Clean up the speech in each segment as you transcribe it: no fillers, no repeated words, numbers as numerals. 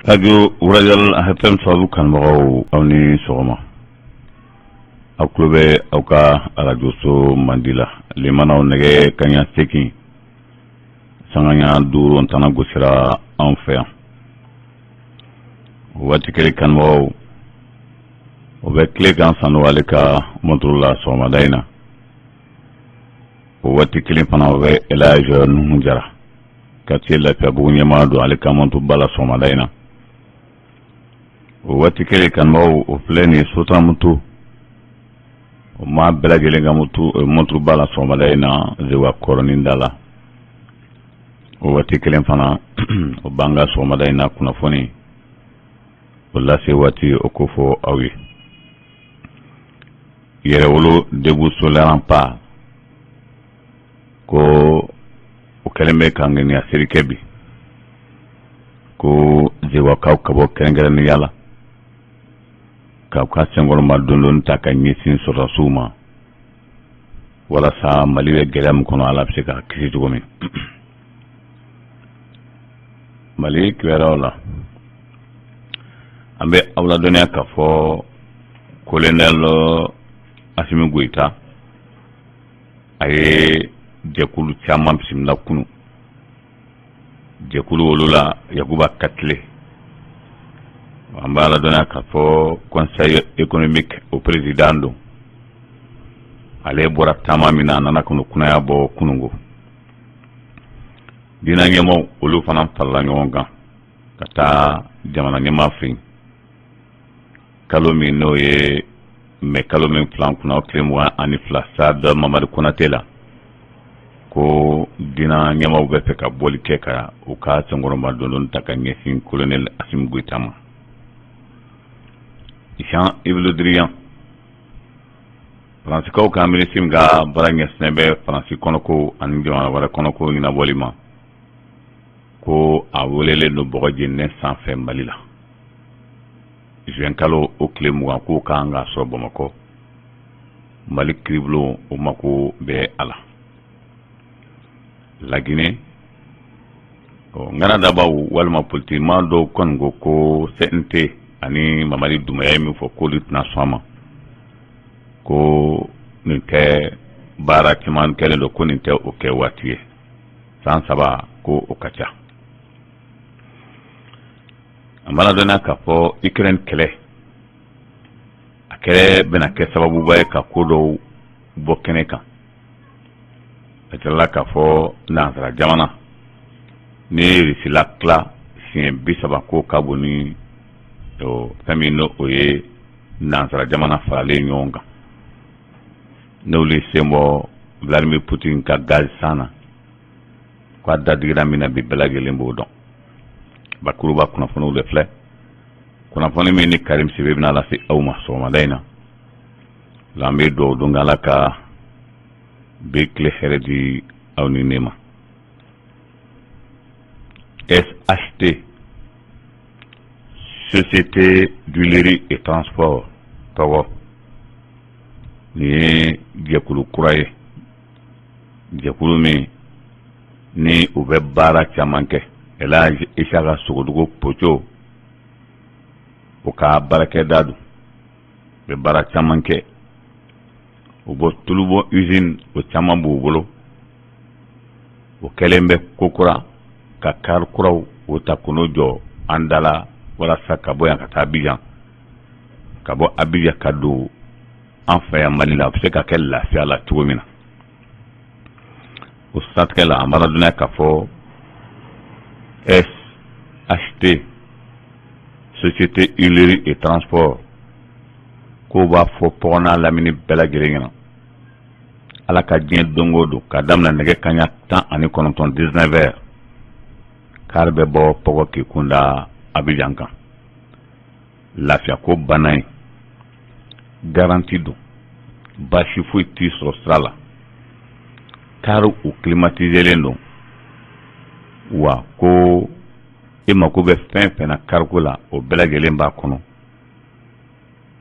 Radio Royal FM sababu kanubagaw, aw ni sɔgɔma. Aw tulo bɛ aw ka arajoso mandi la. Limanaw, nɛgɛ kaɲa 8 sanga ɲa 5 tana gosira anw fɛ yan. O waati kelen, kanubagaw, o bɛ tile kan sanu ale ka mɔnturu la sɔgɔmada in na. O waati kelen fana, o bɛ Elhadj Nuhu Jara, quartier Lafiyabugu ɲɛmaa don, ale ka mɔntuba la sɔgɔmada in na. O waati kelen, kanubagaw, o filɛ nin ye Sotramoto, o maa bɛɛ lajɛlen ka mɔntuba la sɔgɔmada in na Zewa kɔrɔnin da la. O waati kelen fana, o b'an ka sɔgɔmada in na kunnafoni o lase waati o ko fɔ aw ye. Yɛrɛwolo Debout sur les Remparts ko o kɛlen bɛ ka ŋaniya seri kɛ bi ko Zewakaw ka bɔ kɛrɛnkɛrɛnnenya la k'aw ka senkɔrɔma dondoni ta ka ɲɛsin sɔrɔdasiw ma, walasa Mali bɛ gɛlɛya min kɔnɔ, Ala bɛ se k'a kisi cogo min. Mali kibaruyaw la, an bɛ aw ladɔnniya k'a fɔ colonel Asimi Goyita, a ye jɛkulu caman bisimila kunu. Jɛkulu olu la, Yakuba Katile, an b'a ladɔnniya k'a fɔ conseil économique o président don. Ale bɔra taama min na, a nana k'o kunnaya bɔ kunungo. Diinɛ ɲɛmaaw, olu fana farala ɲɔgɔn kan ka taa jamana ɲɛmaa fɛ yen. Kalo min n'o ye mɛ kalo min filan kunna, o tile 22, stade Mamadu Konate la, ko diinɛ ɲɛmaaw bɛ fɛ ka bɔli kɛ ka u ka senkɔrɔma dondon ta ka ɲɛsin colonel Asimi Goyita ma. Jean-Yves Le Drian, Faransikaw ka minisiri min ka baara ɲɛsinnen bɛ Faransi kɔnɔko ani jamana wɛrɛ kɔnɔko ɲɛnabɔli ma, ko a welelen don bɔgɔ jeninen sanfɛ Mali la juin kalo o tile 20, k'o kan ka sɔrɔ Bamakɔ. Mali kiribulon, o mako bɛ a la. Laginɛ ŋana dabaw walima politikimaa dɔw kɔni ko ko CNT ani Mamadi Doumbouya ye min fɔ, k'olu tɛna sɔn a ma, ko nin tɛ baara caman kɛlen don, ko nin tɛ o kɛ waati ye, san 3 ko o ka ca. An b'a ladɔnniya k'a fɔ Ukraine kɛlɛ, a kɛlɛ bɛna kɛ sababuba ye ka ko dɔw bɔ kɛnɛ kan. A jirala k'a fɔ nansara jamana ni Risila tila siɲɛ 30, ko ka bon ni fɛn min n'o o ye nansara jamana faralen ɲɔgɔn kan. N'olu sen bɔ Vladimir Poutine ka gaz san na, k'a dadigira min na bi, bɛɛ lajɛlen b'o dɔn. Bakuruba kunnafoniw de filɛ, kunnafoni min ni Karim Sibe bɛna lase aw ma sɔgɔmada in na. An bɛ dugawu don Ala ka bi tile hɛrɛ di aw ni ne ma. SHT, Société d'huilerie et Transport tɔgɔ, nin ye jɛkulu kura ye, jɛkulu min ni u bɛ baara caman kɛ. Elhadj Isaka Sogodogo Poco, o ka baarakɛda don, u bɛ baara caman kɛ. U bɔ tulubɔ usine, o caman b'u bolo. O kɛlen bɛ kokura ka kari kuraw o ta k'o jɔ an da la, walasa ka bɔ yan ka taa Abijan, ka bɔ Abijan ka don an fɛ yan Mali la, a bɛ se ka kɛ lafiya la cogo min na. O siratigɛ la, an b'a ladɔnniya k'a fɔ SHT, Société Huilerie et Transport, k'o b'a fɔ Pɔgɔ n'a lamini bɛɛ lajɛlen ɲɛna, Ala ka diɲɛ don o don, ka daminɛ nɛgɛ kaɲa 19, 19 heures, kari bɛ bɔ Pɔgɔ k'i kunda Abijan kan. Lafiya ko banna ye, garantie don, baasi foyi t'i sɔrɔ sira la. Kari u climatiselen don wa, ko e mako bɛ fɛn fɛn na kariko la, o bɛɛ lajɛlen b'a kɔnɔ.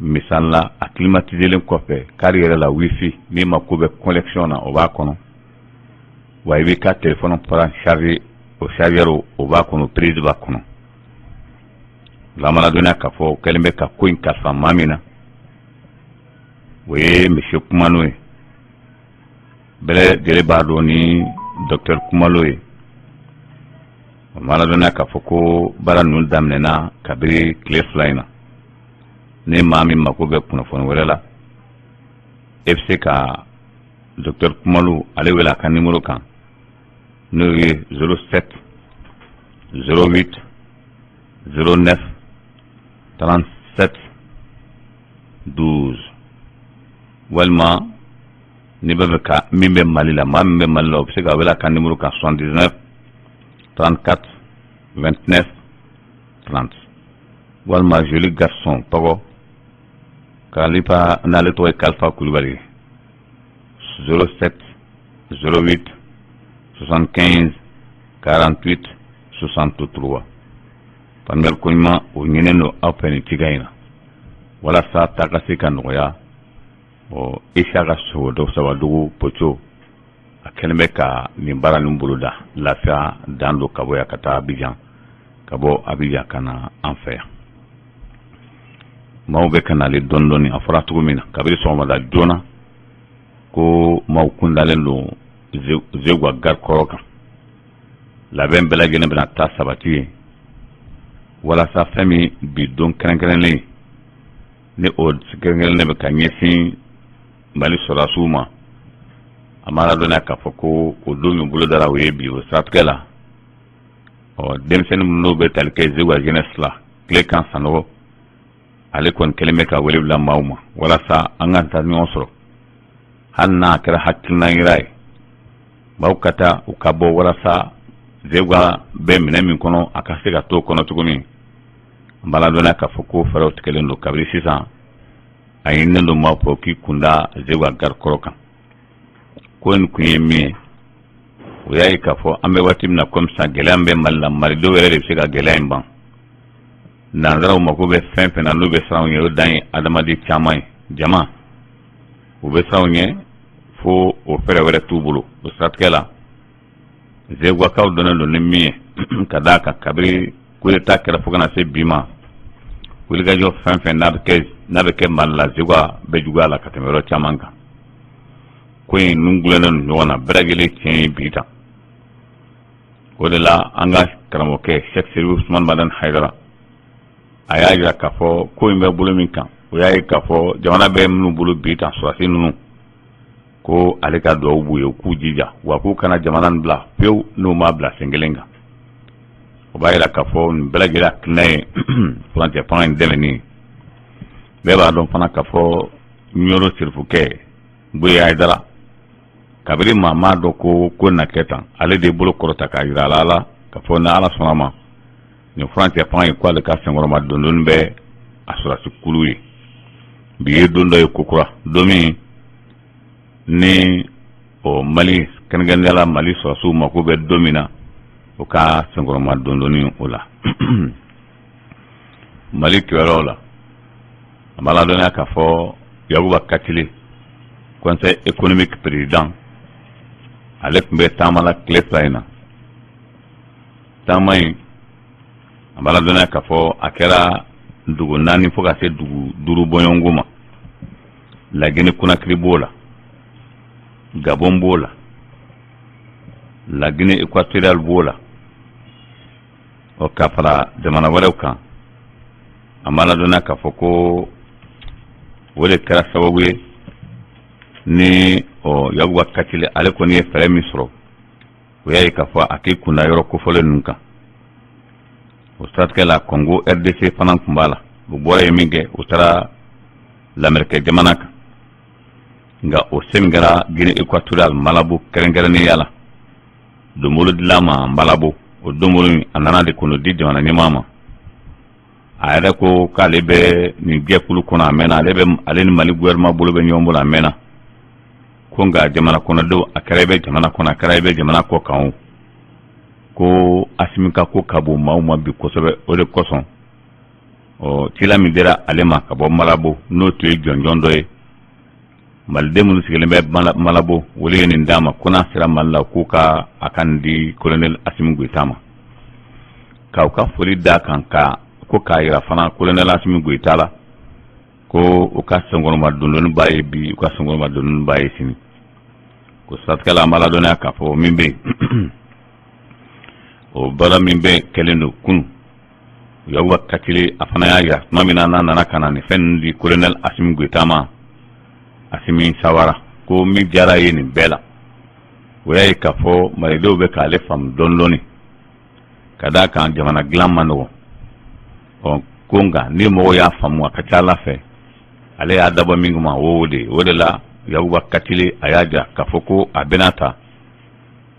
Misali la, a climatiselen kɔfɛ, kari yɛrɛ la wifi, n'i mako bɛ connexion na, o b'a kɔnɔ wa. I b'i ka téléphone fara charger, o chargeur o b'a kɔnɔ, prise b'a kɔnɔ. An b'a ladɔnniya k'a fɔ kɛlen bɛ ka ko in kalifa maa min na, o ye monsieur Kumano ye. Bɛɛ lajɛlen b'a dɔn ni docteur Kumalo ye. An b'a ladɔnniya k'a fɔ ko baara ninnu daminɛna kabiri tile 2 in na. Ni maa min mako bɛ kunnafoni wɛrɛ la, e bɛ se ka docteur Kumalo ale wele a ka numéro kan, n'o ye 07 08 09 37 12, walima n'i b'a fɛ ka min bɛ Mali la, maa min bɛ Mali la, o bɛ se ka wele a ka numéro kan, 79 34 29 30, walima joli garçon tɔgɔ Kalifa, n'ale tɔgɔ ye Kalifa Kulubali, 07 08 75 48 63. Faamuyali ko ɲuman o ɲininen don aw fɛ nin cikan in na, walasa taa ka se ka nɔgɔya. Ɔ Isaka Sawadogo Poco, a kɛlen bɛ ka nin baara ninnu boloda lafiya dan don ka bɔ yan ka taa Abijan, ka bɔ Abijan ka na an fɛ yan. Maaw bɛ ka nalen dɔɔni dɔɔni. A fɔra cogo min na kabini sɔgɔmada joona ko maaw kun dalen don Zegwa gare kɔrɔ kan, labɛn bɛɛ lajɛlen bɛna taa sabati yen, walasa fɛn min bi don kɛrɛnkɛrɛnnen ni o kɛrɛnkɛrɛnnen bɛ ka ɲɛsin Mali sɔrɔdasiw ma. An b'a ladɔnniya k'a fɔ ko o don min bolodara, o ye bi. O siratigɛ la, ɔ denmisɛnnin minnu bɛ tali kɛ Zegwa jeunesse la, Tilekan Sanɔgɔ, ale kɔni kɛlen bɛ ka wele bila maaw ma walasa an ka taa ɲɔgɔn sɔrɔ, hali n'a kɛra hakilina yira ye, maaw ka taa u ka bɔ, walasa Zegwa bɛ minɛ min kɔnɔ, a ka se ka t'o kɔnɔ cogo min. An b'a ladɔnniya k'a fɔ ko fɛɛrɛw tigɛlen don kabini sisan. A ɲininen don maaw fɛ k'i kunda Zegwa gare kɔrɔ kan. Ko in kun ye min ye, o y'a ye k'a fɔ an bɛ waati min na komi sisan, gɛlɛya min bɛ Mali la, malidenw yɛrɛ de bɛ se ka gɛlɛya in ban. Nanzaraw mako bɛ fɛn fɛn na, n'u bɛ siran ɲɛ, o dan ye adamaden caman ye, jama u bɛ siran ɲɛ, fo o fɛɛrɛ wɛrɛ t'u bolo. O siratigɛ la, Zegwakaw dɔnnen don ni min ye, ka d'a kan kabiri coup d'état kɛra fo ka na se bi ma, wulikajɔ fɛn fɛn n'a bɛ kɛ Mali la, Zegwa bɛ juguya la ka tɛmɛ yɔrɔ caman kan. Ko in ninnu gulonnen don ɲɔgɔn na, bɛɛ lajɛlen tiɲɛ ye bi ta. O de la, an ka karamɔgɔkɛ Cheikh Serifu Usumani Madani Hayidara, a y'a jira k'a fɔ ko in bɛ bolo min kan, o y'a ye k'a fɔ jamana bɛ minnu bolo bi tan, sɔrɔdasi ninnu, ko ale ka dugawu b'u ye, u k'u jija, wa k'u kana jamana nin bila pewu n'u m'a bila sen kelen kan. O b'a jira k'a fɔ nin bɛɛ lajɛlen hakilina ye furancɛ fanga in dɛmɛni ye. Bɛɛ b'a dɔn fana k'a fɔ Ɲɔrɔ serifukɛ Buye Hayidara, kabiri maa m'a dɔn ko ko na kɛ tan, ale de bolo kɔrɔta k'a jira ala la k'a fɔ ni Ala sɔnna ma, nin furancɛ fanga in, ko ale ka senkɔrɔma dondoni bɛ a sɔrɔdasi kulu ye. Bi ye don dɔ ye kokura, don min ni o Mali, kɛrɛnkɛrɛnnenya la Mali sɔrɔdasiw mako bɛ don min na, o ka senkɔrɔma dondoni o la. Mali kibaruyaw la, an b'a ladɔnniya k'a fɔ Yakuba Katile, conseil économique président, ale tun bɛ taama la tile 2 in na. Taama in, an b'a ladɔnniya k'a fɔ a kɛra dugu naani fo ka se dugu duuru bɔɲɔgɔnko ma. Lagine Konakiri b'o la, Gabon b'o la, Lagine Équatoriale b'o la, ɔ ka fara jamana wɛrɛw kan. An b'a ladɔnniya k'a fɔ ko o de kɛra sababu ye ni ɔ Yakuba Katile, ale kɔni ye fɛɛrɛ min sɔrɔ, o y'a ye k'a fɔ a k'i kunda yɔrɔ kofɔlen ninnu kan. O siratigɛ la, Congo RDC fana tun b'a la. O bɔra yen min kɛ, o taara Lamerikɛ jamana kan. Nka o se min kɛra Guinée Équatoriale, Malabo kɛrɛnkɛrɛnnenya la, donbolo dila ma Malabo. O donbolo in, a nana de k'o di jamana ɲɛmaa ma. A yɛrɛ ko k'ale bɛ nin jɛkulu kɔnɔ a mɛnna, ale bɛ, ale ni Mali gouvernement bolo bɛ ɲɔgɔn bolo a mɛnna. Ko nka jamana kɔnɔdenw, a kɛra i bɛ jamana kɔnɔ, a kɛra i bɛ jamana kɔ kan o, ko Asimi ka ko ka bon maaw ma bi kosɛbɛ. O de kosɔn, ɔ cila min dira ale ma ka bɔ Malabo, n'o tun ye jɔnjɔn dɔ ye, maliden minnu sigilen bɛ Malabo, olu ye nin d'a ma, ko n'a sera Mali la, k'u ka a ka nin di colonel Asimi Goyita ma, k'aw ka foli d'a kan, ka ko k'a yira fana kolonɛli Asimi Goyita la ko u ka senkɔrɔma dondoni b'a ye bi, u ka senkɔrɔma dondoni b'a ye sini. Ko siratigɛ la, an b'a ladɔnniya k'a fɔ min bɛ yen, o baara min bɛ kɛlen don kunun, Yakuba Katile, a fana y'a yira tuma min na n'a nana ka na nin fɛn ninnu di kolonɛli Asimi Goyita ma, Asimi sawara ko min diyara ye nin bɛɛ la, o y'a ye k'a fɔ malidenw bɛ k'ale faamu dɔɔni dɔɔni, ka d'a kan jamana dilan man nɔgɔn. Ɔ ko nka ni mɔgɔw y'a faamu, a ka ca Ala fɛ, ale y'a dabɔ min kama, o de o de la Yakuba Katile a y'a jira k'a fɔ ko a bɛna ta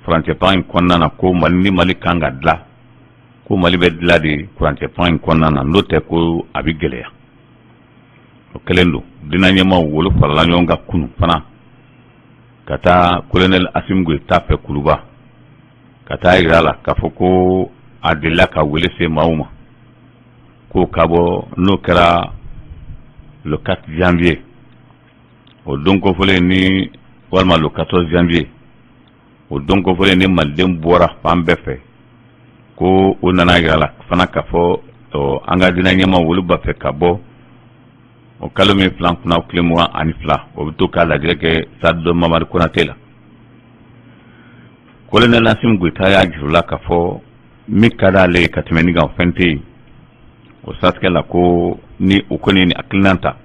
furancɛ fanga in kɔnɔna na, ko Mali ni Mali kan ka dilan, ko Mali bɛ dilan de furancɛ fanga in kɔnɔna na, n'o tɛ ko a bɛ gɛlɛya. O kɛlen don, diinɛ ɲɛmaaw olu farala ɲɔgɔn kan kunun fana ka taa kolonɛli Asimi Goyita fɛ Kuluba, ka taa yira a la k'a fɔ ko a delila ka wele se maaw ma k'o ka bɔ. N'o kɛra le 4 janvier, o don kofɔlen ni walima le 14 janvier, o don kofɔlen ni maliden bɔra fan bɛɛ fɛ, ko o nana yira la fana k'a fɔ an ka diinɛ ɲɛmaaw olu b'a fɛ ka bɔ o kalo min filan kunna tile 22, o bɛ to k'a lajɛ kɛ stade Mamadu Konate la. Kolonɛli Asimi Goyita y'a jira la k'a fɔ min ka d'ale ye ka tɛmɛ nin kan, fɛn tɛ yen. O siratigɛ la, ko ni u kɔni ni hakilina ta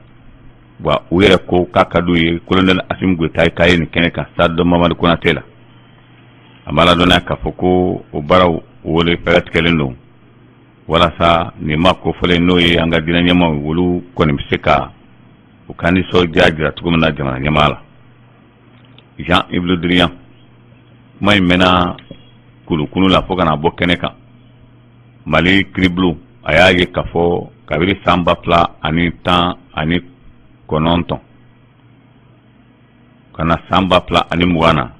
wa, u yɛrɛ ko k'a ka d'u ye kolonɛli Asimi Goyita ye k'a ye nin kɛnɛ kan stade Mamadu Konate la. A b'a ladɔnniya k'a fɔ ko o baaraw wele fɛɛrɛ tigɛlen don walasa nin maa kofɔlen, n'o ye an ka diinɛ ɲɛmaaw, olu kɔni bɛ se ka u ka nisɔndiya jira cogo min na jamana ɲɛmaa la. Jean-Yves Le Drian, kuma in mɛnna kulukunu la fo ka na bɔ kɛnɛ kan. Mali kiribulon a y'a ye k'a fɔ kabini san 2019 ka na san 2020 na,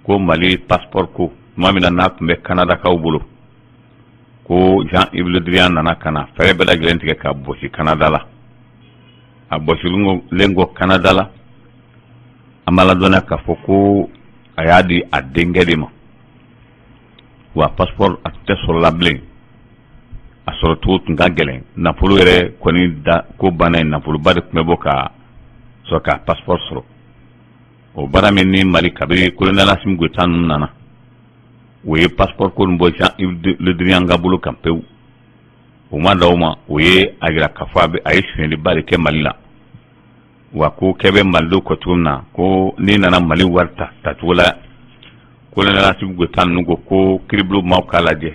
ko Mali passeport ko tuma min na n'a tun bɛ Kanadakaw bolo, ko Jean-Yves Le Drian nana ka na fɛɛrɛ bɛɛ lajɛlen tigɛ ka bɔsi Kanada la. A bɔsilen kɔ Kanada la, an b'a ladɔnniya k'a fɔ ko a y'a di a denkɛ de ma, wa passeport a tɛ sɔrɔ la bilen, a sɔrɔ cogo tun ka gɛlɛn, nafolo yɛrɛ kɔni da ko banna yen, nafoloba de tun bɛ bɔ ka sɔrɔ ka passeport sɔrɔ. O baara min ni Mali kabini colonel Asimi Goyita ninnu nana, o ye passeport ko nin bɔ Jean-Yves Le Drian ka bolo kan pewu. O ma da o ma, o ye a jira k'a fɔ a ye sonyɛliba de kɛ Mali la, wa ko kɛ bɛ malidenw kɔ cogo min na, ko n'i nana Mali wari ta tacogo la, colonel Asimi Goyita ninnu ko ko kiribulon maaw k'a lajɛ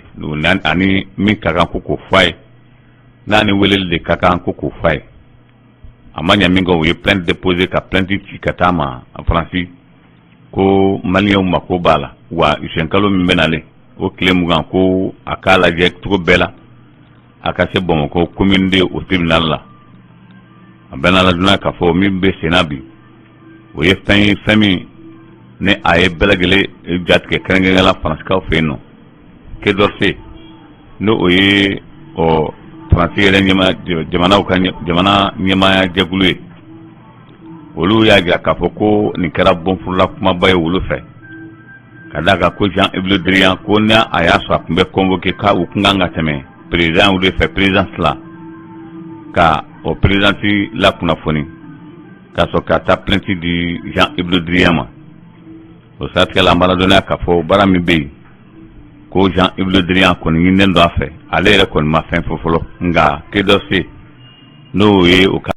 ani min ka kan ko k'o fɔ a ye, n'a ni weleli de ka kan ko k'o fɔ a ye. A ma ɲɛ min kɔ, u ye plainte déposé, ka plainte ci ka taa ma Faransi, ko maliyɛnw mako b'a la, wa kalo min bɛ nalen o tile 20, ko a k'a lajɛ cogo bɛɛ la a ka se Bamakɔ commune deux o tribunal la. A bɛɛ n'a ladonna k'a fɔ min bɛ senna bi, o ye fɛn ye, fɛn min ni a ye bɛɛ lajɛlen jatigɛ, kɛrɛnkɛrɛnnenya la Faransikaw fɛ yen nɔ, Quai d'Orsay, n'o o ye ɔ Faransi yɛrɛ jamanaw ka jamana ɲɛmaaya jɛkulu ye, olu y'a jira k'a fɔ ko nin kɛra bɔnfurula kumaba ye olu fɛ, ka d'a kan ko Jean-Yves Le Drian, ko ni a y'a sɔrɔ a tun bɛ convoqué, k'a u tun kan ka tɛmɛ président de fɛ, présidence la, ka o présidence la kunnafoni ka sɔrɔ ka taa plainte di Jean-Yves Le Drian ma. O siratigɛ la, an b'a ladɔnniya k'a fɔ baara min bɛ yen, ko Jean-Yves Le Drian kɔni ɲininen don a fɛ, ale yɛrɛ kɔni ma fɛn fɔ fɔlɔ, nka Quai d'Orsay n'o ye o ka